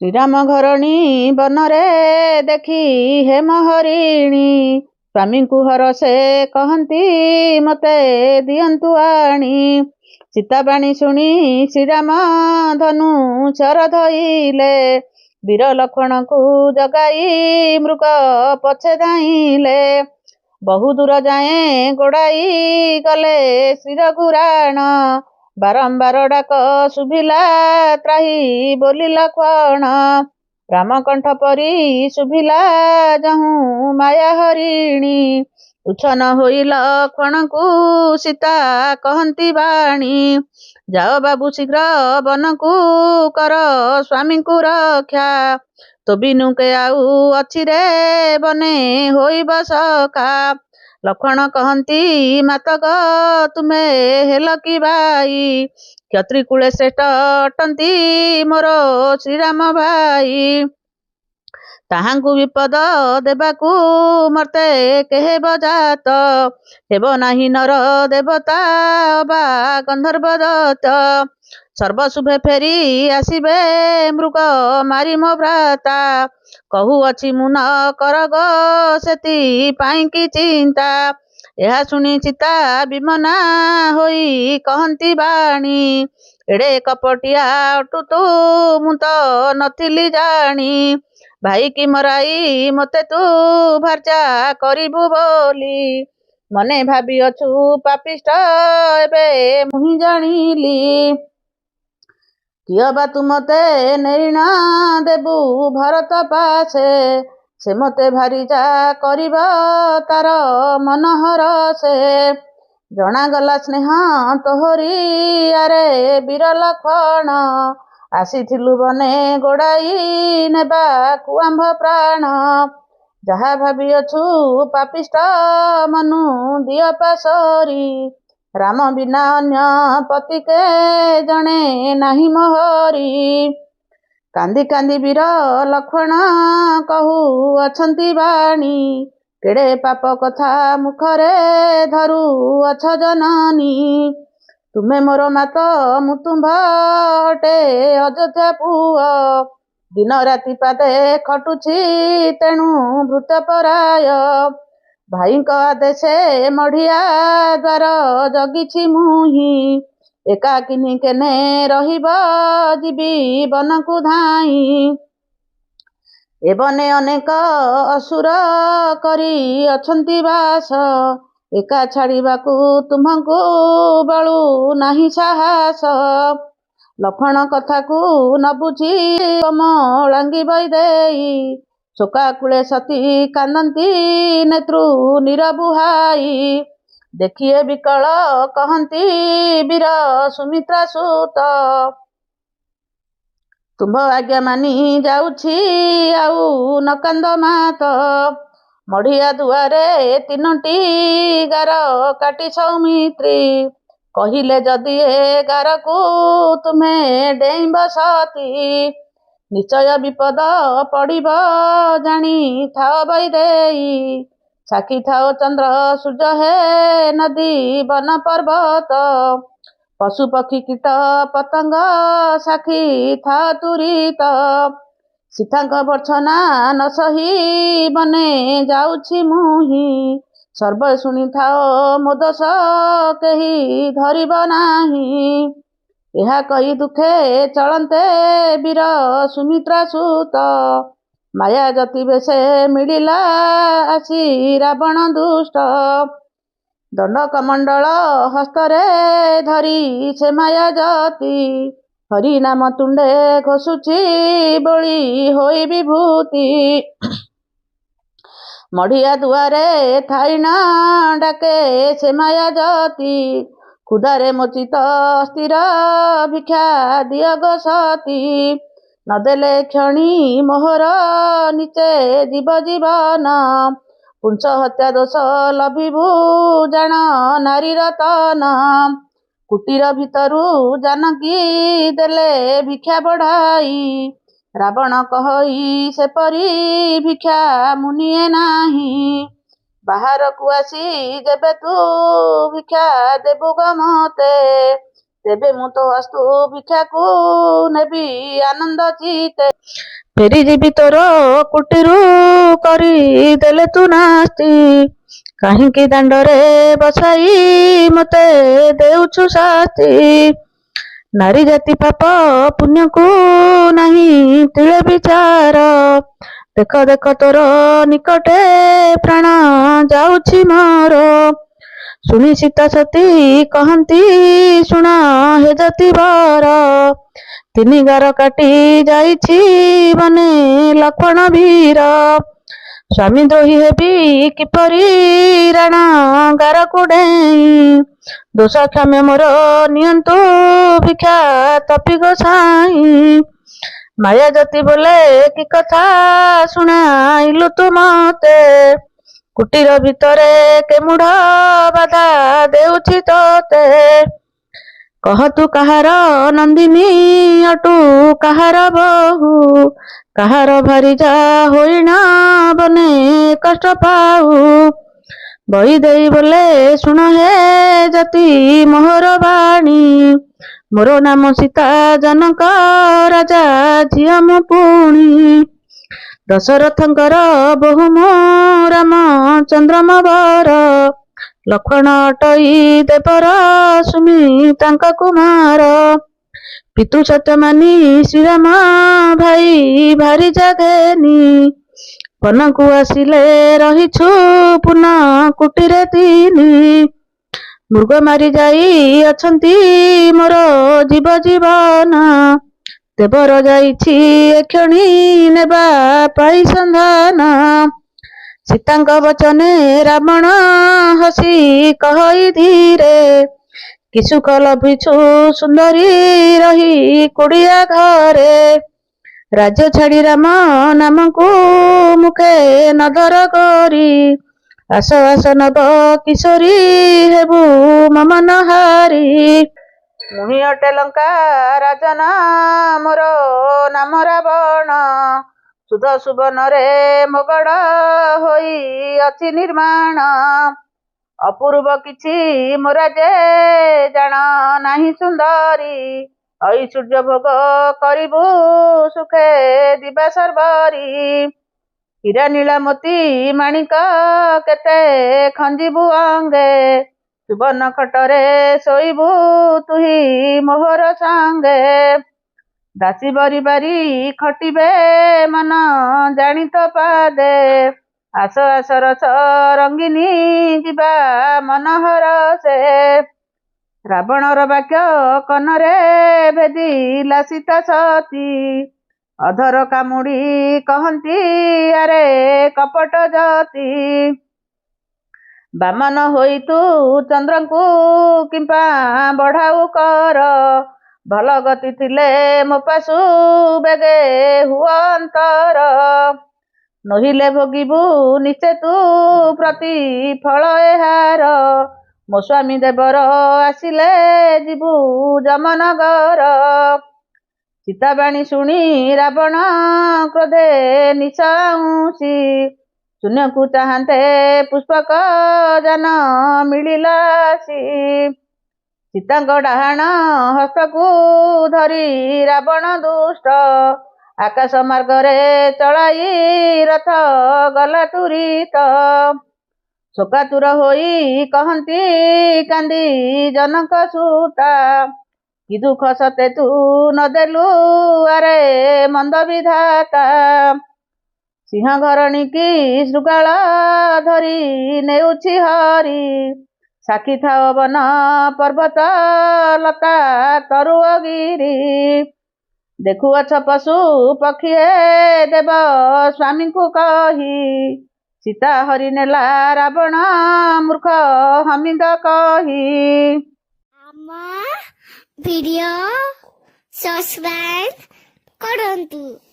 ଶ୍ରୀରାମ ଘରଣୀ ବନରେ ଦେଖି ହେମ ହରିଣୀ, ସ୍ୱାମୀଙ୍କୁ ହରସେ କହନ୍ତି ମୋତେ ଦିଅନ୍ତୁ ଆଣି। ସୀତାବାଣୀ ଶୁଣି ଶ୍ରୀରାମ ଧନୁ ଶର ଧଇଲେ, ବୀର ଲକ୍ଷ୍ମଣଙ୍କୁ ଜଗାଇ ମୃଗ ପଛେ ଧାଇଁଲେ। ବହୁ ଦୂର ଯାଏଁ ଗୋଡ଼ାଇ ଗଲେ ଶ୍ରୀ ରଘୁରାଣ, ବାରମ୍ବାର ଡାକ ଶୁଭିଲା ତ୍ରାହି ବୋଲି ଲକ୍ଷ୍ମଣ। ରାମ କଣ୍ଠ ପରି ଶୁଭିଲା ଯହୁଁ ମାୟା ହରିଣୀ, ଉଚ୍ଛନ୍ନ ହୋଇ ଲକ୍ଷ୍ମଣଙ୍କୁ ସୀତା କହନ୍ତି ବାଣୀ। ଯାଅ ବାବୁ ଶୀଘ୍ର ବନକୁ କର ସ୍ୱାମୀଙ୍କୁ ରକ୍ଷା, ତୋ ବିନୁ କେ ଆଉ ଅଛି ରେ ବନେ ହୋଇବ ସଖା। ଲକ୍ଷ୍ମଣ କହନ୍ତି ମାତକ ତୁମେ ହେଲ କି ଭାଇ, କ୍ଷତ୍ରି କୁଳେ ଶ୍ରେଷ୍ଠ ଅଟନ୍ତି ମୋର ଶ୍ରୀରାମ ଭାଇ। ତାହାଙ୍କୁ ବିପଦ ଦେବାକୁ ମର୍ତ୍ତେ କେହେବ ଜାତ, ହେବ ନାହିଁ ନର ଦେବତା ଅବା ଗନ୍ଧର୍ବ ଦତ୍ତ। ସର୍ବଶୁଭେ ଫେରି ଆସିବେ ମୃଗ ମାରି ମୋ ଭ୍ରାତା, କହୁଅଛି ମୁଁ ନ କର ଗୋ ସେଥିପାଇଁ କି ଚିନ୍ତା। ଏହା ଶୁଣି ସୀତା ବିମନା ହୋଇ କହନ୍ତି ବାଣୀ, ଏଡ଼େ କପଟିଆ ଅଟୁ ତୁ ମୁଁ ତ ନଥିଲି ଜାଣି। ଭାଇକି ମରାଇ ମୋତେ ତୁ ଭାର୍ଯ୍ୟା କରିବୁ ବୋଲି, ମନେ ଭାବିଅଛୁ ପାପିଷ୍ଠ ଏବେ ମୁହିଁ ଜାଣିଲି। କିଅବା ତୁ ମୋତେ ନେଇଣ ଦେବୁ ଭରତ ପାଶେ, ସେ ମୋତେ ଭାରିଯା କରିବ ତାର ମନୋହର ସେ। ଜଣାଗଲା ସ୍ନେହ ତୋହରି ଆରେ ବୀର ଲକ୍ଷ୍ମଣ, ଆସିଥିଲୁ ବନେ ଗୋଡ଼ାଇ ନେବାକୁ ଆମ୍ଭ ପ୍ରାଣ। ଯାହା ଭାବିଅଛୁ ପାପିଷ୍ଠ ମନୁ ଦିଅ ପାଶୋରି, ରାମ ବିନା ଅନ୍ୟ ପତି କେ ଜଣେ ନାହିଁ ମୋହରି। କାନ୍ଦି କାନ୍ଦି ବୀର ଲକ୍ଷ୍ମଣ କହୁ ଅଛନ୍ତି ବାଣୀ, କେଡ଼େ ପାପ କଥା ମୁଖରେ ଧରୁ ଅଛ ଜନନୀ। ତୁମେ ମୋର ମାତ ମୁଁ ତୁମ୍ଭ ଅଟେ ଅଯୋଧ୍ୟା ପୁଅ, ଦିନ ରାତି ପାଦେ ଖଟୁଛି ତେଣୁ ଭୃତ୍ୟ ପରାୟ। ଭାଇଙ୍କ ଆଦେଶେ ମଢ଼ିଆ ଦ୍ୱାର ଜଗିଛି ମୁହିଁ, ଏକାକିନୀ କେନେ ରହିବ ଯିବି ବନକୁ ଧାଇଁ। ଏ ବନେ ଅନେକ ଅସୁର କରି ଅଛନ୍ତି ବାସ, ଏକା ଛାଡ଼ିବାକୁ ତୁମ୍ଭଙ୍କୁ ବଳୁ ନାହିଁ ସାହସ। ଲକ୍ଷ୍ମଣ କଥାକୁ ନ ବୁଝି କମଳାଙ୍ଗୀ ବୈଦେହୀ, ଶୋକାକୁଳେ ସତୀ କାନ୍ଦନ୍ତି ନେତ୍ରୁ ନୀର ବୁହାଇ। ଦେଖିଏ ବିକଳ କହନ୍ତି ବୀର ସୁମିତ୍ରା ସୁତ, ତୁମ୍ଭ ଆଜ୍ଞା ମାନି ଯାଉଛି ଆଉ ନ କାନ୍ଦ ମାତ। ମଢ଼ିଆ ଦୁଆରେ ତିନୋଟି ଗାର କାଟି ସୌମିତ୍ରୀ, କହିଲେ ଯଦି ଏ ଗାରକୁ ତୁମେ ଡେଇଁବ ସତୀ, ନିଶ୍ଚୟ ବିପଦ ପଡ଼ିବ ଜାଣି ଥାଅ ବୈଦେହୀ। ସାକ୍ଷୀ ଥାଅ ଚନ୍ଦ୍ର ସୂର୍ଯ୍ୟ ହେ ନଦୀ ବନ ପର୍ବତ, ପଶୁ ପକ୍ଷୀ କୀଟ ପତଙ୍ଗ ସାକ୍ଷୀ ଥାଅ ତୁରିତ। ସୀତାଙ୍କ ଭର୍ତ୍ସନା ନ ସହି ବନେ ଯାଉଛି ମୁହିଁ, ସର୍ବେ ଶୁଣିଥାଅ ମୋ ଦୋଷ କେହି ଧରିବ ନାହିଁ। ଏହା କହି ଦୁଃଖେ ଚଳନ୍ତେ ବୀର ସୁମିତ୍ରା ସୁତ, ମାୟା ଯତି ବେଶେ ମିଳିଲା ଆସି ରାବଣ ଦୁଷ୍ଟ। ଦଣ୍ଡ କମଣ୍ଡଳ ହସ୍ତରେ ଧରି ସେ ମାୟା ଯତି, ହରି ନାମ ତୁଣ୍ଡେ ଘୋଷୁଛି ବୋଳି ହୋଇ ବିଭୂତି। ମଢ଼ିଆ ଦୁଆରେ ଥାଇଣ ଡାକେ ସେ ମାୟା ଯତି, କ୍ଷୁଧାରେ ମୋ ଚିତ୍ତ ଅସ୍ଥିର ଭିକ୍ଷା ଦିଅ ଗୋ ସତୀ। ନଦେଲେ କ୍ଷଣି ମୋହର ନିଚେ ଯିବ ଜୀବନ, ପୁଂସ ହତ୍ୟା ଦୋଷ ଲଭିବୁ ଜାଣ ନାରୀ ରତନ। କୁଟୀର ଭିତରୁ ଜାନକୀ ଦେଲେ ଭିକ୍ଷା ବଢ଼ାଇ, ରାବଣ କହଇ ସେପରି ଭିକ୍ଷା ମୁଁ ନିଏ ନାହିଁ। ବାହାରକୁ ଆସି ଯେବେ ତୁ ଭିକ୍ଷା ଦେବୁ ଗୋ ମତେ, ତେବେ ମୁଁ ତୋ ହସ୍ତୁ ଭିକ୍ଷାକୁ ନେବି ଆନନ୍ଦ ଚିତ୍ତେ। ଫେରିଯିବି ତୋର କୁଟିରୁ କରି ଦେଲେ ତୁ ନାସ୍ତି। କାହିଁକି ଦାଣ୍ଡରେ ବସାଇ ମତେ ଦେଉଛୁ ଶାସ୍ତି? ନାରୀ ଜାତି ପାପ ପୁଣ୍ୟକୁ ନାହିଁ ତିଳେ ବିଚାର। ଦେଖ ଦେଖ, ତୋର ନିକଟେ ପ୍ରାଣ ଯାଉଛି ମୋର। ଶୁଣି ସୀତା ସତୀ କହନ୍ତି, ଶୁଣ ହେ ଯତିବର, ତିନି ଗାର କାଟି ଯାଇଛି ବନେ ଲକ୍ଷ୍ମଣ ବୀର। ସ୍ୱାମୀ ଦ୍ରୋହୀ ହେବି କିପରି ରାଣ ଗାରକୁ ଡେଇଁ? ଦୋଷ କ୍ଷମ୍ୟ ମୋର ନିଅନ୍ତୁ ଭିକ୍ଷା ତପି ଗୋସାଇଁ। ମାୟା ଯତି ବୋଲେ, କି କଥା ଶୁଣାଇଲୁ ତୁ ମତେ? କୁଟୀର ଭିତରେ କେ ମୂଢ଼ ବାଧା ଦେଉଛି ତୋତେ? କହ, ତୁ କାହାର ନନ୍ଦିନୀ ଅଟୁ, କାହାର ବୋହୂ, କାହାର ଭାରିଜା ହୋଇଣ ବନେ କଷ୍ଟ ପାଉ? ବୈଦେହୀ ବୋଲେ, ଶୁଣ ହେ ଯତି ମୋହର ବାଣୀ। ମୋର ନାମ ସୀତା, ଜନକ ରାଜା ଝିଅ ମୁଁ ପୁଣି। ଦଶରଥଙ୍କର ବୋହୂ ମୁଁ, ରାମ ଚନ୍ଦ୍ର ମୋ ବର। ଲକ୍ଷ୍ମଣ ଅଟଇ ଦେବର, ସୁମିତ୍ରାଙ୍କ କୁମାର। ପିତୃ ସତ୍ୟ ମାନି ଶ୍ରୀରାମ ଭାଇ ଭାରିଜା ଘେନି ବନକୁ ଆସିଲେ, ରହିଛୁ ପୁନ କୁଟିରେ ତିନି। ମୃଗ ମାରି ଯାଇ ଅଛନ୍ତି ମୋର ଜୀବ ଜୀବନ। ଦେବର ଯାଇଛି ଏକ୍ଷଣି ନେବା ପାଇଁ ସନ୍ଧାନ। ସୀତାଙ୍କ ବଚନେ ରାବଣ ହସି କହଇ ଧୀରେ, କି ସୁଖ ଲଭିଛୁ ସୁନ୍ଦରୀ ରହି କୁଡ଼ିଆ ଘରେ? ରାଜ୍ୟ ଛାଡ଼ି ରାମ ନାମକୁ ମୁଖେ ନଧର କରି, ଆସ ଆସ ନବ କିଶୋରୀ, ହେବୁ ମମନହାରୀ। ମୁହିଁ ଅଟେ ଲଙ୍କା ରାଜନ, ମୋର ନାମ ରାବଣ। ସୁଧ ସୁବନରେ ମୋ ଗଡ଼ ହୋଇ ଅଛି ନିର୍ମାଣ। ଅପୂର୍ବ କିଛି ମୋ ରାଜ୍ୟେ ଜାଣ ନାହିଁ ସୁନ୍ଦରୀ। ଐଶ୍ୱର୍ଯ୍ୟ ଭୋଗ କରିବୁ ସୁଖେ ଦିବା ସର୍ବରୀ। ହୀରା ନୀଳା ମୋତି ମାଣିକ କେତେ ଖଞ୍ଜିବୁ ଅଙ୍ଗେ। ସୁବର୍ଣ୍ଣ ଖଟରେ ଶୋଇବୁ ତୁହି ମୋହର ସଙ୍ଗେ। ଦାସୀ ବରିବାରୀ ଖଟିବେ ମନ ଜାଣି ତୋ ପାଦେ। ଆସ ଆସ ରସ ରଙ୍ଗିନୀ, ଯିବା ମନୋହର ସେ। ରାବଣର ବାକ୍ୟ କନରେ ଭେଦିଲା ସୀତା ସତୀ। ଅଧର କାମୁଡ଼ି କହନ୍ତି, ଆରେ କପଟ ଯତି, ବାମନ ହୋଇ ତୁ ଚନ୍ଦ୍ରଙ୍କୁ କିମ୍ପା ବଢ଼ାଉ କର? ଭଲ ଗତି ଥିଲେ ମୋ ପାଶୁ ବେଗେ ହୁଅ ଅନ୍ତର। ନୋହିଲେ ଭୋଗିବୁ ନିଶ୍ଚେ ତୁ ପ୍ରତିଫଳ ଏହାର। ମୋ ସ୍ୱାମୀ ଦେବର ଆସିଲେ ଯିବୁ ଯମନଗର। ସୀତାବାଣୀ ଶୁଣି ରାବଣ କ୍ରୋଧେ ନିଶ ଆଉଁସି ଶୂନ୍ୟକୁ ଚାହାନ୍ତେ ପୁଷ୍ପକ ଯାନ ମିଳିଲା ଆସି। ସୀତାଙ୍କ ଡାହାଣ ହସ୍ତକୁ ଧରି ରାବଣ ଦୁଷ୍ଟ ଆକାଶ ମାର୍ଗରେ ଚଳାଇ ରଥ ଗଲା ତୁରିତ। ଶୋକାତୁର ହୋଇ କହନ୍ତି କାନ୍ଦି ଜନକ ସୁତା, କି ଦୁଃଖ ସତେ ତୁ ନଦେଲୁ ଆରେ ମନ୍ଦ ବିଧାତା? ସିଂହ ଘରଣୀ କି ଶୃଗାଳ ଧରି ନେଉଛି ହରି। ସାକ୍ଷୀ ଥାଅ ବନ ପର୍ବତ ଲତା ତରୁ ଗିରି। ଦେଖୁଅଛ ପଶୁ ପକ୍ଷୀ ଦେବ ସ୍ୱାମୀଙ୍କୁ କହି, ସୀତା ହରି ନେଲା ରାବଣ ମୂର୍ଖ ହମିଦ କହି। ଆମ ଭିଡ଼ିଓ ସବସ୍କ୍ରାଇବ୍ କରନ୍ତୁ।